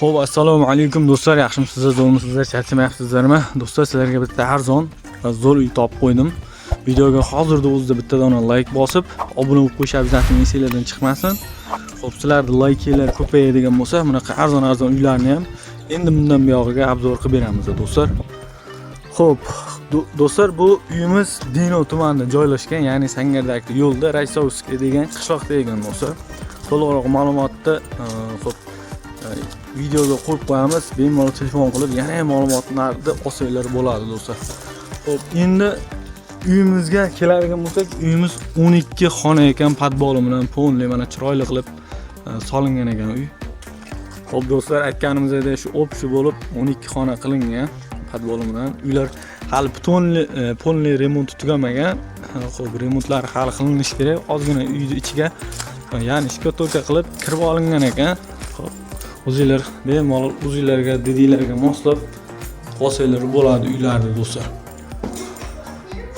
Xo'p, assalomu alaykum do'stlar, yaxshimisizlar, zo'rmisizlar, charchamayapsizlarmi? Do'stlar, sizlarga bitta arzon va zo'r uy topib qo'ydim. Videoga hozirda o'zida bitta dona like bosib, obuna bo'lib qo'yish обязательно esinglardan chiqmasin. Xo'p, sizlarni laykinglar ko'payadigan bo'lsa, bunaqa arzon-arzon uylarni ham endi bundan buyog'iga обзор qilib beramiz do'stlar. Xo'p, do'stlar, bu uyimiz Dino tumanida joylashgan, ya'ni Sangardagi yo'lda Raysovskiy degan qishloqda ekan do'stlar. To'liqroq ma'lumotni xo'p, videoga qo'yib qo'yamiz. Bemalol telefon qilib yana ham ma'lumotlarni olsanglar bo'ladi do'stlar. Xo'p, endi uyimizga keladigan bo'lsak, uyimiz 12 xona ekan, подвал i bilan полный, mana chiroyli qilib solingan ekan uy. Xo'p do'stlar, aytganimizdek shu общий bo'lib 12 xona qilingan подвал i bilan. Uylar hali butunlay полный remonti tugamagan. Xo'p, remontlari hali qilinishi kerak. Ozgina uyni ichiga ya'ni штукатурка qilib kirib olingan ekan. Xo'p, o'zinglar bemalol o'zinglarga didinglarga moslab olsanglar bo'ladi uylarni do'stlar.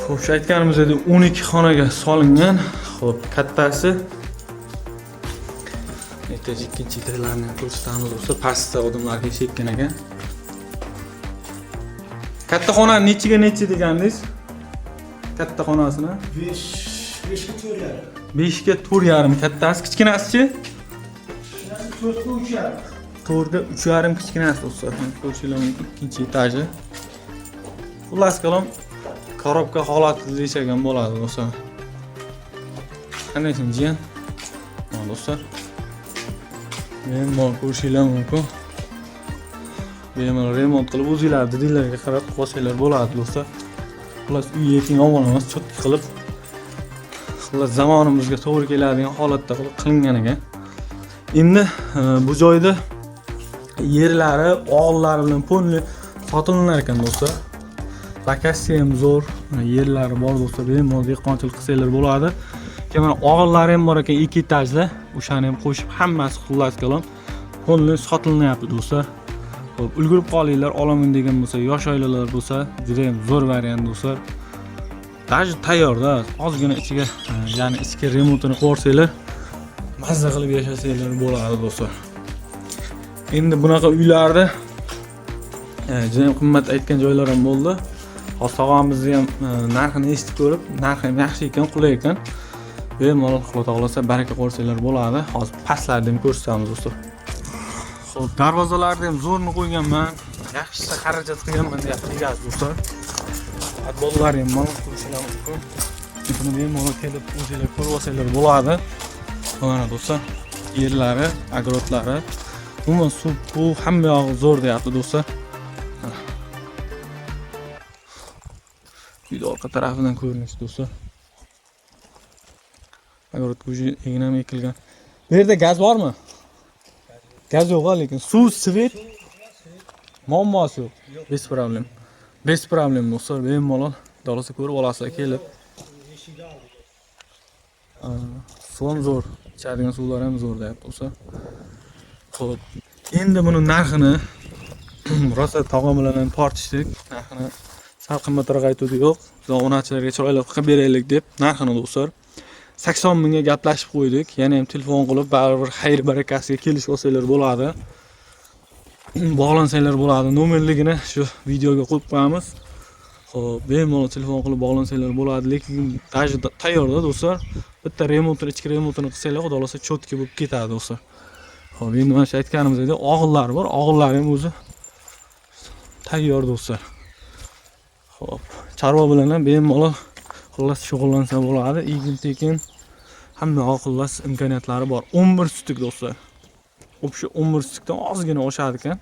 Xo'p, shu aytganimizdek 12 xonaga solingan. Xo'p, kattasi etaj, ikkinchi etajlarni ham ko'rsatamiz do'stlar. Pastda odamlar yashayotgan ekan. Katta xona nechiga nechi degandingiz? Katta xonasini? 5 5ga 4,5. 5 ga 4,5 kattasi, kichkinasichi? Kichkinasi 4ga 3,5. 4 ga 3,5 kichkinasi do'stlar. Mana ko'rishinglar mumkin, ikkinchi etaji. Xullas kalom, коробка holatida desak ham bo'ladi do'stlar. Qandaysan, jiyan? Mana do'stlar. Bemalol ko'rishinglar mumkin. Bemalol remont qilib o'zinglar didinglarga qarab qilsanglar bo'ladi do'stlar. Xullas, uy lekin yomon emas, чётко qilib, xullas zamonimizga to'g'ri keladigan holatda qilib qilingan ekan. Endi bu joyda yerlari, og'illari bilan полный sotilar ekan do'stlar. Lokatsiya ham zo'r, mana yerlari bor do'stlar, bemalol dehqonchilik qilsanglar bo'ladi. Keyin mana og'illari ham bor ekan ikki etajli, o'shani ham qo'shib hammasi xullas kalom полный sotilyapti do'stlar. Xo'p, ulgurib qolinglar, olaman degan bo'lsa, yosh oilalar bo'lsa, juda ham zo'r variant do'stlar. Даже tayyorda, ozgina ichiga, ya'ni ichki remontini qilib yuborsanglar, mazza qilib yashasanglar bo'ladi do'stlar. Endi bunaqa uylarni juda ham qimmat aytgan joylar ham bo'ldi. Hozir tog'amizni ham narxini eshitib ko'rib, narxi ham yaxshi ekan, qulay ekan. Bemalol Xudo xohlasa baraka ko'rsanglar bo'ladi. Hozir pastlarni ham ko'rsatamiz do'stlar. Xo'p, darvozalarni ham zo'rni qo'yganman. Yaxshisi xarajat qilganman deyapti egasi do'stlar. Подвал lari ham mana ko'rishinglar mumkin. Buni bemalol kelib o'zinglar ko'rib olsanglar bo'ladi. Mana do'stlar, yerlari, огород lari, umuman suv, bu hamma yog'i zo'r deyapti do'stlar. Mana. Uyni orqa tarafidan ko'rinishi do'stlar. Огород ga уже egin ham ekilgan. Bu yerda gaz bormi? Gaz yo'q, lekin suv, свет muammosi yo'q. Без проблем. Без проблем do'stlar, bemalol xohlasa ko'rib olasizlar kelib. Suv ham zo'r. Ichadigan suvlar ham zo'r deyapti do'stlar. Xo'p, endi buni narxini rosa tog'am bilan ham tortishdik. Narxini sal qimmatroq aytuvdi, yo'q. Biz obunachilarga chiroyli qilib beraylik deb narxini do'stlar 80 mingga gaplashib qo'ydik. Yana ham telefon qilib baribir xayr barakasiga kelishib olsanglar bo'ladi. Bog'lansanglar bo'ladi. Nomerligini shu videoga qo'yib qo'yamiz. Xo'p, bemalol telefon qilib bog'lansanglar bo'ladi, lekin даже tayyorda do'stlar. Bitta remontini, ichki remontini qilsanglar, xudo xohlasa чётко bo'lib ketadi do'stlar. Xo'p, endi mana shu aytganimizdek og'illari bor. Og'illari ham o'zi tayyor do'stlar. Xo'p, chorva bilan ham bemalol xullas shug'ullansa bo'ladi. Egin tekin hamma yoq xullas imkoniyatlari bor. 11 sutik do'stlar. Общий 11 sutikdan ozgina oshadi ekan.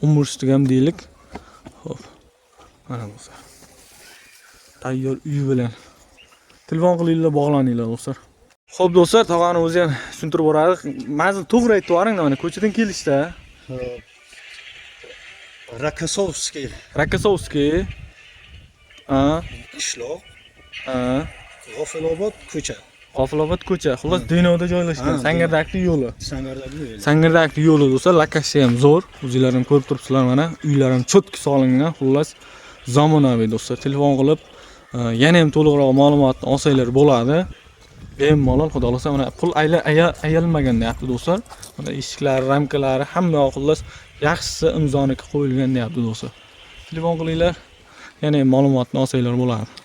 11 sutik ham deylik. Xo'p. Mana do'stlar. Tayyor uy bilan. Telefon qilinglar, bog'laninglar do'stlar. Xo'p do'stlar, tog'ani o'zi ham tushuntirib yuboradi. Manzil to'g'ri aytib yuboring, mana ko'chadan kelishda. Rakasovskiy Rakasovskiy. A, qishloq, a. G'ofilobod ko'cha. G'ofilobod ko'cha. Xullas Denovda joylashgan. Ha, Sangardakli yo'li. Sangardagi yo'l. Sangardakli yo'li do'stlar, lokatsiya ham zo'r. O'zinglar ham ko'rib turibsizlar mana. Uylar ham чётко solingan, xullas zamonaviy do'stlar. Telefon qilib yana ham to'liqroq ma'lumotni olsanglar bo'ladi. Bemalol, xudo xohlasa, mana pul ayalmagan deyapti, do'stlar. Mana eshiklari, ramkalari, hamma yoq, xullas, yaxshisi imzoniki qo'yilgan deyapti, do'stlar. Telefon qilinglar, yana ma'lumotni olsanglar bo'ladi.